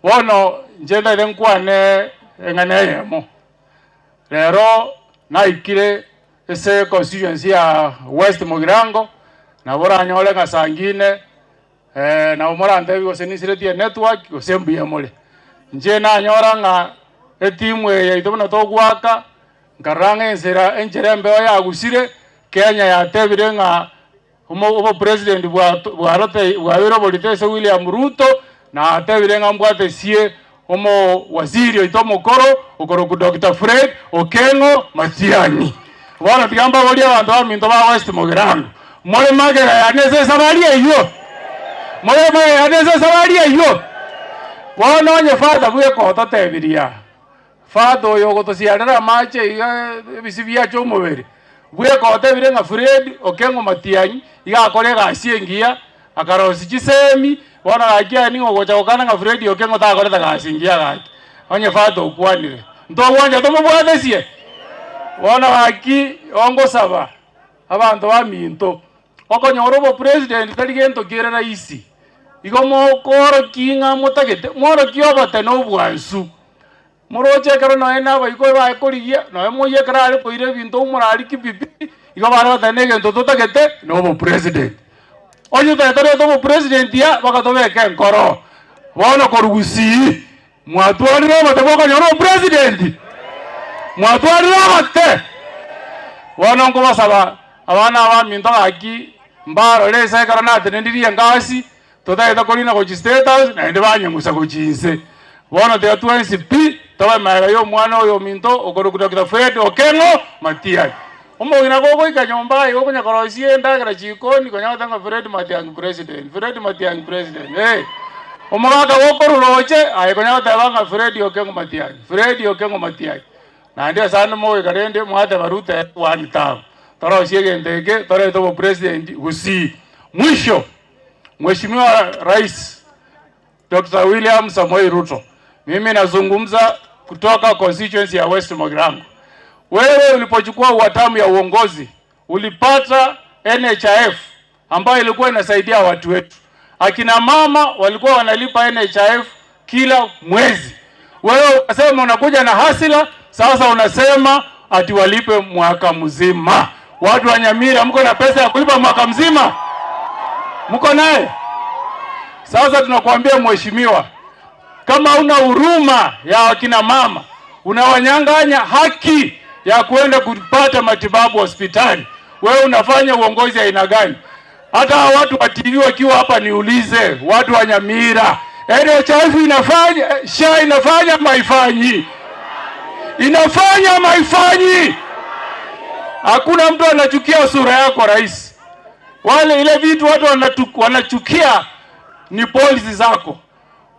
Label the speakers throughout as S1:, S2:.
S1: Bono inche ndare nkwane eng'ana eyemo, rero naikire ase constituency ya West Mugirango, nabo oranyore ng'a saa ngine nabo morantebie gose nisiretie enetwork gose mbuya more. Inche nanyora ng'a etimu eye yaito buna togoaka, nkarora ng'a ensera enchera embeo yagusire, Kenya yatebire ng'a Obopresident bwabeire oborito ase William Ruto na atebire ng'a mbwate sie omowaziri oito omokoro okorokwa Doctor Fred Okengo Matiang'i. Bono tiga mbaborie abanto baminto ba West Mugirango, more magega yane ase esabari eyio? More magega yane ase esabari eyio? Bono onye father bweka ototebirie aa, Father oyo ogotosiarera amache iga ebisi biacha omobere, bweka otebire ng'a Fred Okengo Matiang'i iga akore egasi engiya, akarosia chisemi, bono gaki aye ning'o ogocha gokana ng'a Fred Okengo takorete gasi engiya gaki, onye father okwanire. Ntogwancha tomobwatesie? Bono gaki ongosaba abanto baminto, okonyora obopresident tari gento kere rahisi, igo mokoorokia ng'a motagete, mworokie obote na obwansu. Moroche ekero nonya nabaikwa baye korigia, nonya moyio ekero are koira ebinto omorari kibibi, igo bare goteba negento totagete na obopresident. Onye totagete torete obopresident aa, mpaka tobeke enkoro. Bono korwa gusii, mwatwarire obote bwokonyora obopresident? Mwatwarire obote? Bono nkobasaba abana abaminto gaki, mbarore ase ekero natenenirie engasi, Totagete korina gochia State House naende banyeng'usa gochia inse. Bono tiga twensi pi tobe magega y'omwana oyo ominto okorokwa Doctor Fred Okengo Matiang'i. Omong'ina gogoika nyomba aye okonya korosia endagera chikoni konya goteba ng'a Fred Matiang'i president, Fred Matiang'i president eh. Omogaka gokorwa roche aye konya goteba ng'a Fred Okengo Matiang'i, Fred Okengo Matiang'i. Naende ase ande mogoika rende mwateba Ruto ere one term. Torosie egento eke torete obopresident gusii. Mwisho. Mheshimiwa Rais Dr. William Samoei Ruto, mimi nazungumza kutoka constituency ya West Mugirango. Wewe ulipochukua hatamu ya uongozi ulipata NHIF ambayo ilikuwa inasaidia watu wetu. Akina mama walikuwa wanalipa NHIF kila mwezi. Wewe ukasema unakuja na hasila, sasa unasema ati walipe mwaka mzima. Watu wa Nyamira, mko na pesa ya kulipa mwaka mzima? Mko naye? Sasa tunakuambia mheshimiwa, kama una huruma ya wakina mama, unawanyang'anya haki ya kuenda kupata matibabu hospitali. Wewe unafanya uongozi aina gani? Hata watu wa TV wakiwa hapa, niulize watu wa Nyamira, NHIF inafanya, SHA inafanya ama haifanyi? Inafanya ama haifanyi? Hakuna mtu anachukia sura yako rais. Wale ile vitu watu wanachukia ni policy zako.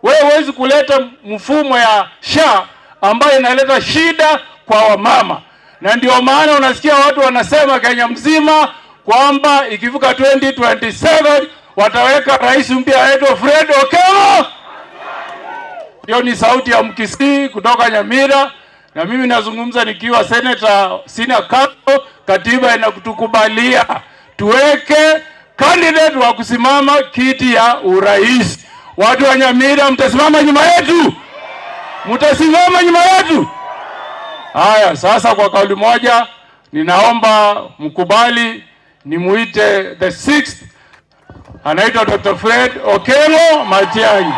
S1: Wewe huwezi kuleta mfumo ya SHA ambayo inaleta shida kwa wamama, na ndio maana unasikia watu wanasema Kenya mzima kwamba ikifika 2027 wataweka rais mpya aitwa Fred Okengo. Hiyo ni sauti ya Mkisii kutoka Nyamira, na mimi nazungumza nikiwa senator, sina kando. Katiba inakutukubalia tuweke candidate wa kusimama kiti ya urais. Watu wa Nyamira, mtasimama nyuma yetu, mtasimama nyuma yetu. Haya, sasa kwa kauli moja, ninaomba mkubali nimuite the sixth, anaitwa Dr. Fred Okengo Matiang'i.